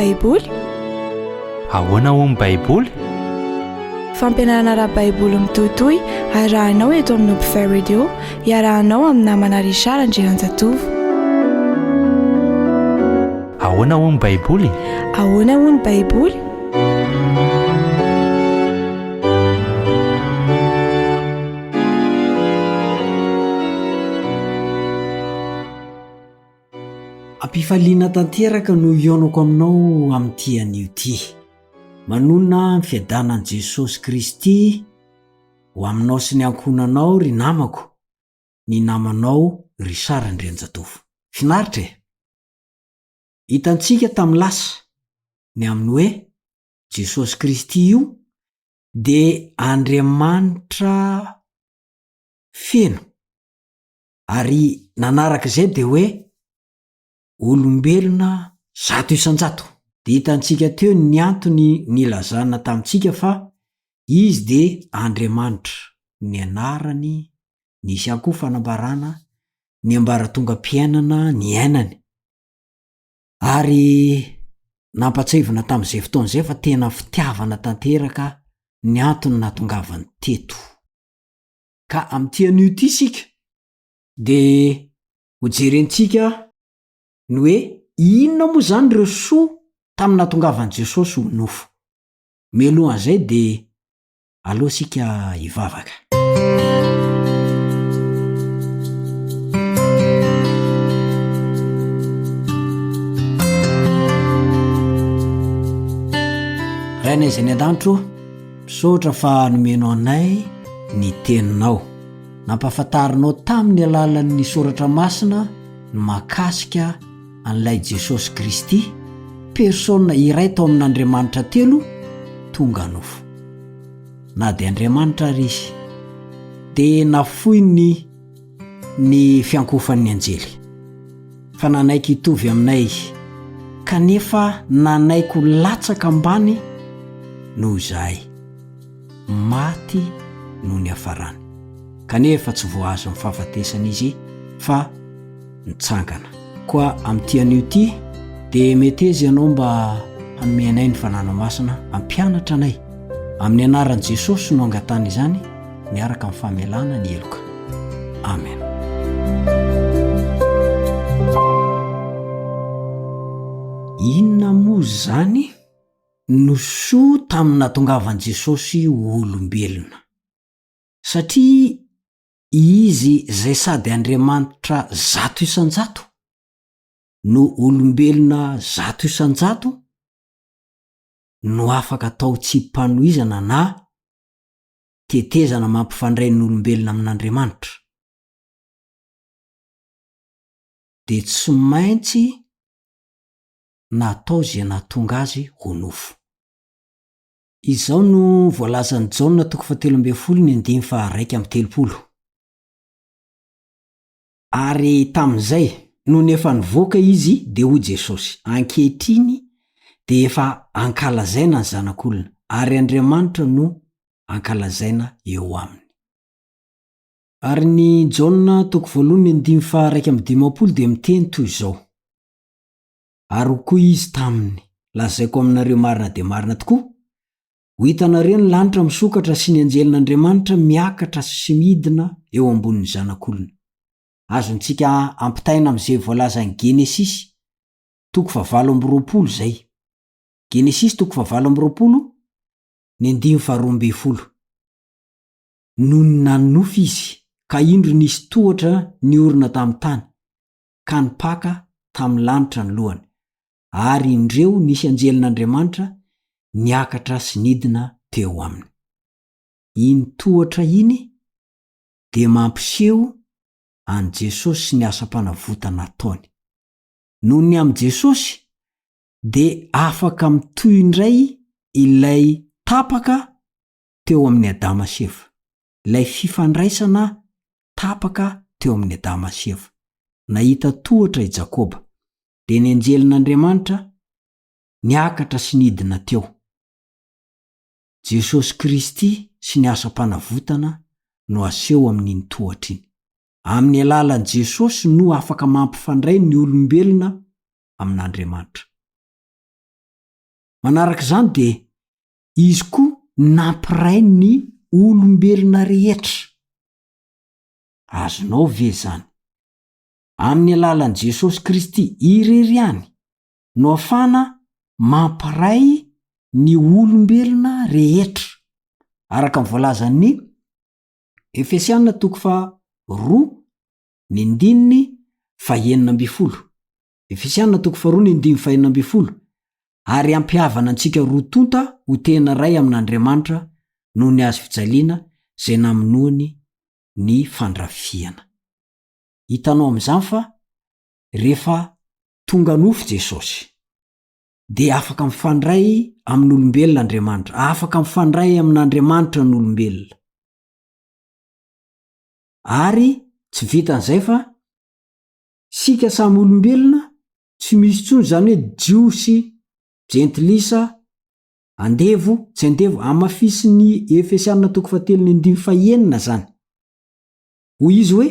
Baiboly? Ahoana hoy ny Baiboly? Fampianarana ara-baiboly mitohitohy arahinao eto amin'ny Hopefy Radio, iarahanao amin'ny namana Richard Andrianjatovo. Ahoana hoy ny Baiboly? Ahoana hoy ny Baiboly? Am-pifaliana tanteraka no hihaonako aminao amin'ity anio ity. Manonona ny fiadanan'i Jesosy Kristy ho aminao sy ny ankohonanao ry namako, ny namanao Richard Andrianjatovo. Finaritra e! Hitantsika tamin'ny lasa ny amin'ny hoe Jesosy Kristy io dia Andriamanitra feno Ary nanaraka izay dia hoe olombelona 100%. Dia hitantsika teo ny antony nilazana tamintsika fa Izy dia Andriamanitra, ny anarany, nisy ihany koa fanambarana ny ambaratongam-piainana niainany. Ary nampatsiahivina tamin'izay fotoana izay fa tena fitiavana tanteraka ny antony nahatongavany teto. Ka amin'ity anio ity isika dia ho jerentsika ny hoe inona moa izany ireo soa tamin'ny nahatongavan'i Jesosy ho nofo. Mialohan'izay dia aleo isika hivavaka. Rainay izay any an-danitra ô, Misaotra fa nomenao anay ny teninao. Nampahafantarinao tamin'ny alalan'ny soratra masina ny mahakasika an'ilay Jesosy Kristy, persona iray tao amin'Andriamanitra telo tonga nofo. Na dia Andriamanitra ary Izy, dia nafoiny ny fiankohofan'ny anjely, fa nanaiky hitovy aminay Izy, kanefa nanaiky ho latsaka ambany noho izahay. Maty no niafarany, kanefa tsy voahazon'ny fahafatesana Izy fa nitsangana. Koa amin'ity anio ity, dia meteza Ianao mba hanome anay ny Fanana Masina hampianatra anay. Amin'ny anaran'i Jesosy no angatahana izany. miaraka amin'ny famelana ny heloka. Amen. Inona moa izany no soa tamin'ny nahatongavan'i Jesosy ho olombelona? Satria izy izay sady Andriamanitra 100% no olombelona 100% no afaka atao tsipanohizana na tetezana mampifandray ny olombelona amin'Andriamanitra, dia tsy maintsy natao izay nahatonga azy ho nofo. Izao no voalazan'i Jaona toko fahatelo ambin'ny folo ny andininy faha-31. Ary tamin'izay, nony efa nivoaka izy, dia hoy Jesosy, Ankehitriny dia efa ankalazaina ny Zanak'olona, ary Andriamanitra no ankalazaina eo aminy. Ary ny Jaona toko voalohany andininy faha-51 dia miteny toy izao, Ary hoy koa izy taminy, Lazaiko aminareo marina dia marina tokoa, Ho hitanareo ny lanitra misokatra sy ny anjelin'Andriamanitra miakatra sy midina eo ambonin'ny Zanak'olona. Azontsika ampitaina amin'izay voalazan'ny Genesisy toko fahavalo amby roapolo izay. Genesisy toko fahavalo amby roapolo, ny andininy faharoa ambin'ny folo. Nony nanonofy izy, ka indro nisy tohatra niorina tamin'ny tany, ka nipaka tamin'ny lanitra ny lohany. ary indreo nisy anjelin'Andriamanitra niakatra sy nidina teo aminy. Iny tohatra iny dia mampiseho an'i Jesosy sy ny asam-panavotana ataony. Noho ny amin'i Jesosy dia afaka mitohy indray ilay tapaka teo amin'i Adama sy Eva, ilay fifandraisana tapaka teo amin'i Adama sy Eva. Nahita tohatra i Jakoba, dia ny anjelin'Andriamanitra niakatra sy nidina teo. Jesosy Kristy sy ny asam-panavotana no aseho amin'iny tohatra iny. Amin'ny alalan'i Jesosy no afaka mampifandray ny olombelona amin'Andriamanitra. Manaraka izany dia Izy koa nampiray ny olombelona rehetra. Azonao ve izany? Amin'ny alalan'i Jesosy Kristy irery ihany no afahana mampiray ny olombelona rehetra. Araka ny voalazan'ny Efesiana toko faharoa ny andininy fahenina ambin'ny folo. Efesiana toko faharoa ny andininy fahenina ambin'ny folo, Ary hampihavana antsika roa tonta ho tena iray amin'Andriamanitra noho ny hazo fijaliana izay namonoany ny fandrafiana. Hitanao amin'izany fa rehefa tonga nofo Jesosy, dia afaka mifandray amin'olombelona Andriamanitra, afaka mifandray amin'Andriamanitra ny olombelona. Ary tsy vitan'izay fa Isika samy olombelona, tsy misy intsony izany hoe Jiosy, jentilisa, andevo, tsy andevo, hamafisin'ny Efesiana toko fahatelo ny andininy fahenina izany. Hoy izy hoe,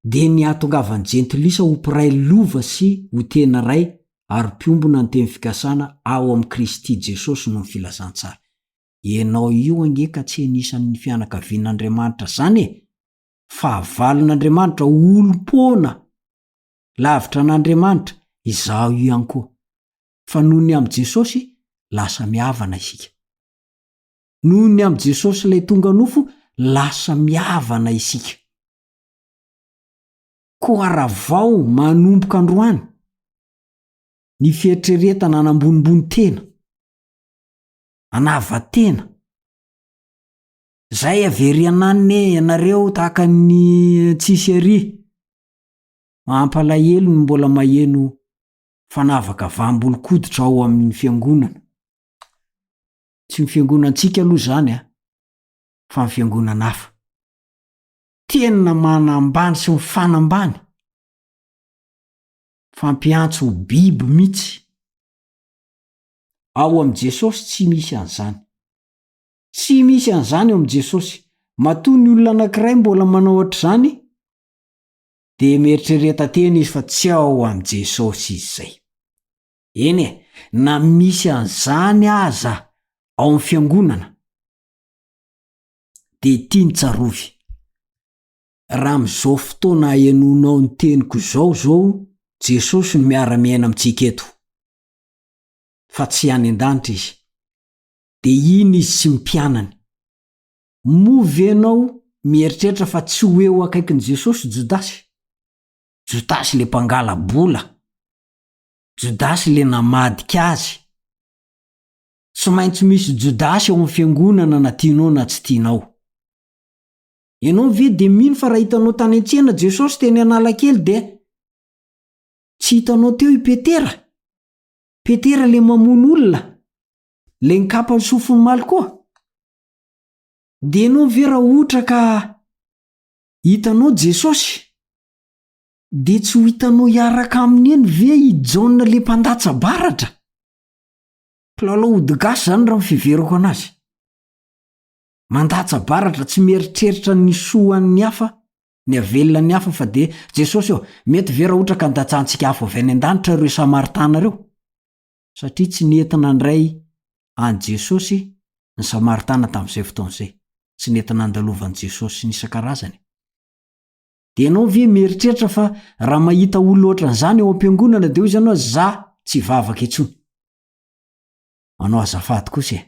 dia ny hahatongavan'ny jentilisa ho mpiray lova sy ho tena iray ary mpiombona ny teny fikasana ao amin'i Kristy Jesosy noho ny filazantsara. Ianao io ange ka tsy anisan'ny fianakavian'Andriamanitra izany e! Fahavalon'Andriamanitra, olom-poana, lavitra an'Andriamanitra, izaho io ihany koa. Fa noho ny amin'i Jesosy, lasa mihavana isika. Noho ny amin'i Jesosy ilay tonga nofo, lasa mihavana isika. Koa ravao manomboka androany ny fieritreretana hanambonimbony tena, hanava-tena. Zay averiana any ne ianareo tahaka ny tsisy ery. Mampalahelo ny mbola maheno fanavakavaham-bolon-koditra ao amin'ny fiangonana. Tsy ny fiangonantsika aloha izany a, fa ny fiangonana hafa. Tena manambany sy mifanambany. Fampiantso ho biby mihitsy. Ao amin'i Jesosy tsy misy an'izany. Tsy misy an'izany eo amin'i Jesosy. Matoa ny olona anankiray mbola manao ohatr'izany, dia mieritrereta tena izy fa tsy ao amin'i Jesosy izy izay. Eny e, na misy an'izany aza ao amin'ny fiangonana, dia ity no tsarovy, raha amin'izao fotoana ahenoanao ny teniko izao izao, Jesosy no miara-miaina amintsika eto, fa tsy any an-danitra Izy. Dia iny izy sy ny mpianany. Moa ve ianao mieritreritra fa tsy ho eo akaikin'i Jesosy Jodasy? Jodasy ilay mpangala-bola. Jodasy ilay namadika azy. Tsy maintsy misy Jodasy ao amin'ny fiangonana na tianao na tsy tianao. Ianao ve dia mino fa raha hitanao tany an-tsena Jesosy teny Analakely dia tsy hitanao teo i Petera? Petera ilay mamono olona, ilay nikapa ny sofin'i Malkoa? Dia ianao ve raha ohatra ka hitanao Jesosy, dia tsy ho hitanao hiaraka aminy eny ve i Jaona ilay mpandatsa-baratra? Mpilalao ody gasy izany raha ny fiheverako anazy. Mandatsa-baratra, tsy mieritreritra ny soan'ny hafa, ny havelona ny hafa fa dia Jesosy ô, mety ve raha ohatra ka andatsahantsika afo avy any an-danitra ireo Samaritana ireo? Satria tsy nety nandray an'i Jesosy ny Samaritana tamin'izay fotoana izay. Tsy nety nandalovan'i Jesosy sy ny isan-karazany. Dia ianao ve mieritreritra fa raha mahita olona ohatran'izany ao am-piangonana dia hoy izy ianao za tsy hivavaka intsony. Manao azafady kosa e.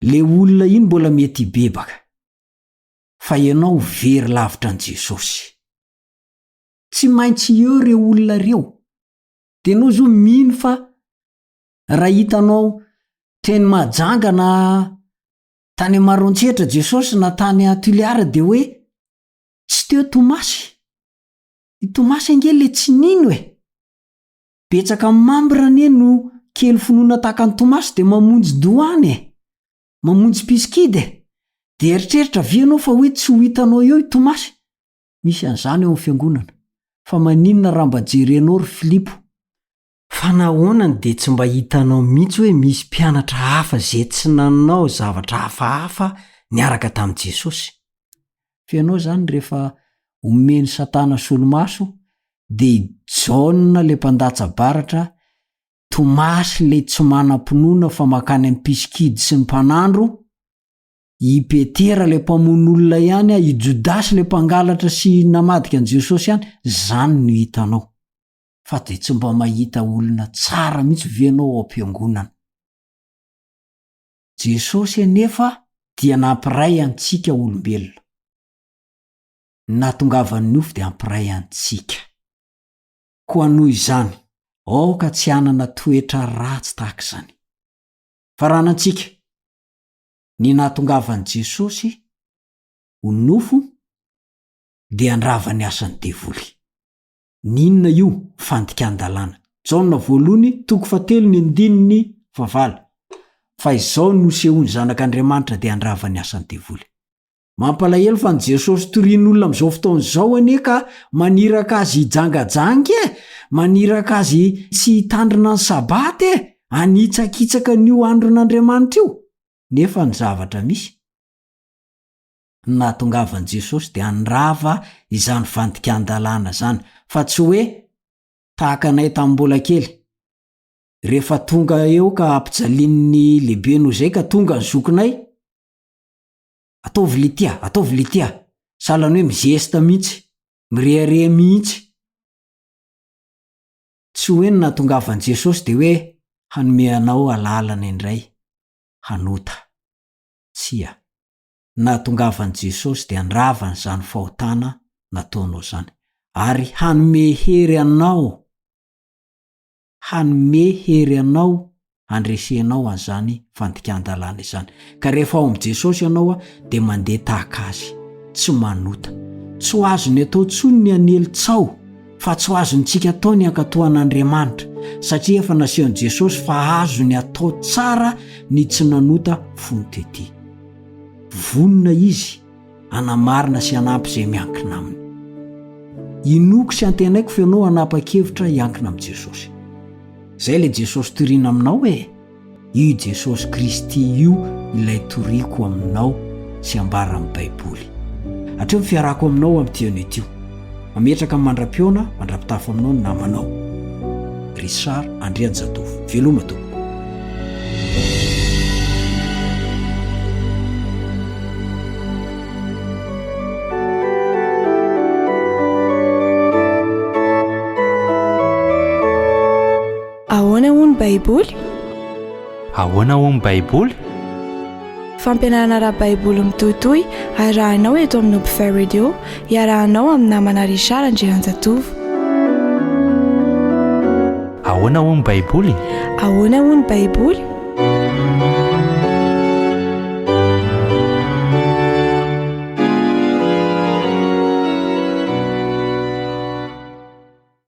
Le olona iny mbola mety hibebaka. Fa ianao very lavitra an'i Jesosy. Tsy maintsy eo ireo olona ireo. Dia ianao zao mino fa raha hitanao teny Mahajanga na tany Maroantsetra Jesosy na tany Toliara dia hoe tsy teo Tomasy. I Tomasy ange le tsy nino e. Betsaka amin'ny mambra anie no kely finoana tahaka an'i Tomasy dia mamonjy doany e. Mamonjy pisikidy e. Dia eritreritra ve ianao fa hoe tsy ho hitanao eo i Tomasy? Misy an'izany ao amin'ny fiangonana. Fa maninona raha mba jerenao ry Filipo? Fa nahoana no dia tsy mba hitanao mihitsy hoe misy mpianatra hafa izay tsy nanao zavatra hafahafa niaraka tamin'i Jesosy? Fa ianao izany rehefa omen'i Satana solomaso dia i Jaona ilay mpandatsa-baratra. Tomasy ilay tsy manam-pinoana fa mankany amin'ny mpisikidy sy ny mpanandro, i Petera ilay mpamono olona ihany, i Jodasy ilay mpangalatra sy namadika an'i Jesosy ihany, izany no hitanao. Fa dia tsy mba mahita olona tsara mihitsy ve ianao ao am-piangonana? Jesosy anefa dia nampiray antsika olombelona. Ny nahatongavan'ny nofo dia hampiray antsika. Koa noho izany, aoka tsy hanana toetra ratsy tahaka izany. Faranantsika, ny nahatongavan'i Jesosy ho nofo dia handrava ny asan'ny devoly. N'inona io? Fandikan-dalàna. Jaona voalohany, toko fahatelo ny andininy fahavalo. Fa izao no sehon'ny Zanak'Andriamanitra dia handrava ny asan'ny devoly. Mampalahelo fa ny Jesosy torian'olona amin'izao fotoana izao anie ka maniraka azy hijangajanga e! Maniraka azy tsy hitandrina ny sabata e! Hanitsakitsaka an'io andron'Andriamanitra io. Nefa ny zavatra misy, ny nahatongavan'i Jesosy dia handrava izany fandikan-dalàna izany, fa tsy hoe tahaka anay tamin'ny mbola kely, rehefa tonga eo ka ampijalian'ny lehibe noho izay ka tonga ny zokinay, Ataovy le ty a, ataovy le ty a! Sahalan'ny hoe mizesta mihitsy, mirehareha mihitsy. Tsy hoe ny nahatongavan'i Jesosy dia hoe hanome anao alalana indray hanota. Tsia. Ny nahatongavan'i Jesosy dia handrava an'izany fahotana nataonao izany. Ary hanome hery anao hanome hery anao handresenao an'izany fandikan-dalàna izany. Ka rehefa ao amin'i Jesosy ianao dia mandeha tahaka Azy, tsy manota. Tsy ho azony atao intsony ny hanely tsaho, fa tsy ho azontsika atao ny hankatò an'Andriamanitra, satria efa nasehon'i Jesosy fa azony atao tsara ny tsy nanota fony tety. Vonona Izy hanamarina sy hanampy izay miankina aminy. Inoako sy antenaiko fa ianao hanapa-kevitra hiankina amin'i Jesosy. Izay ilay Jesosy toriana aminao e! Io Jesosy Kristy io ilay toriko aminao sy ambaran'ny Baiboly. Hatreo ny fiarahako aminao amin'ity anio ity. Mametraka ny mandra-pihaona, mandra-pitafo aminao ny namanao. Richard Andrianjatovo. Veloma tompoko. Ahoana hoy ny Baiboly? Ahoana hoy ny Baiboly? Fampianarana ara-baiboly mitohitohy arahinao eto amin'ny Hopefy Radio, iarahanao amin'ny namana Richard Andrianjatovo. Ahoana hoy ny Baiboly? Ahoana hoy ny Baiboly?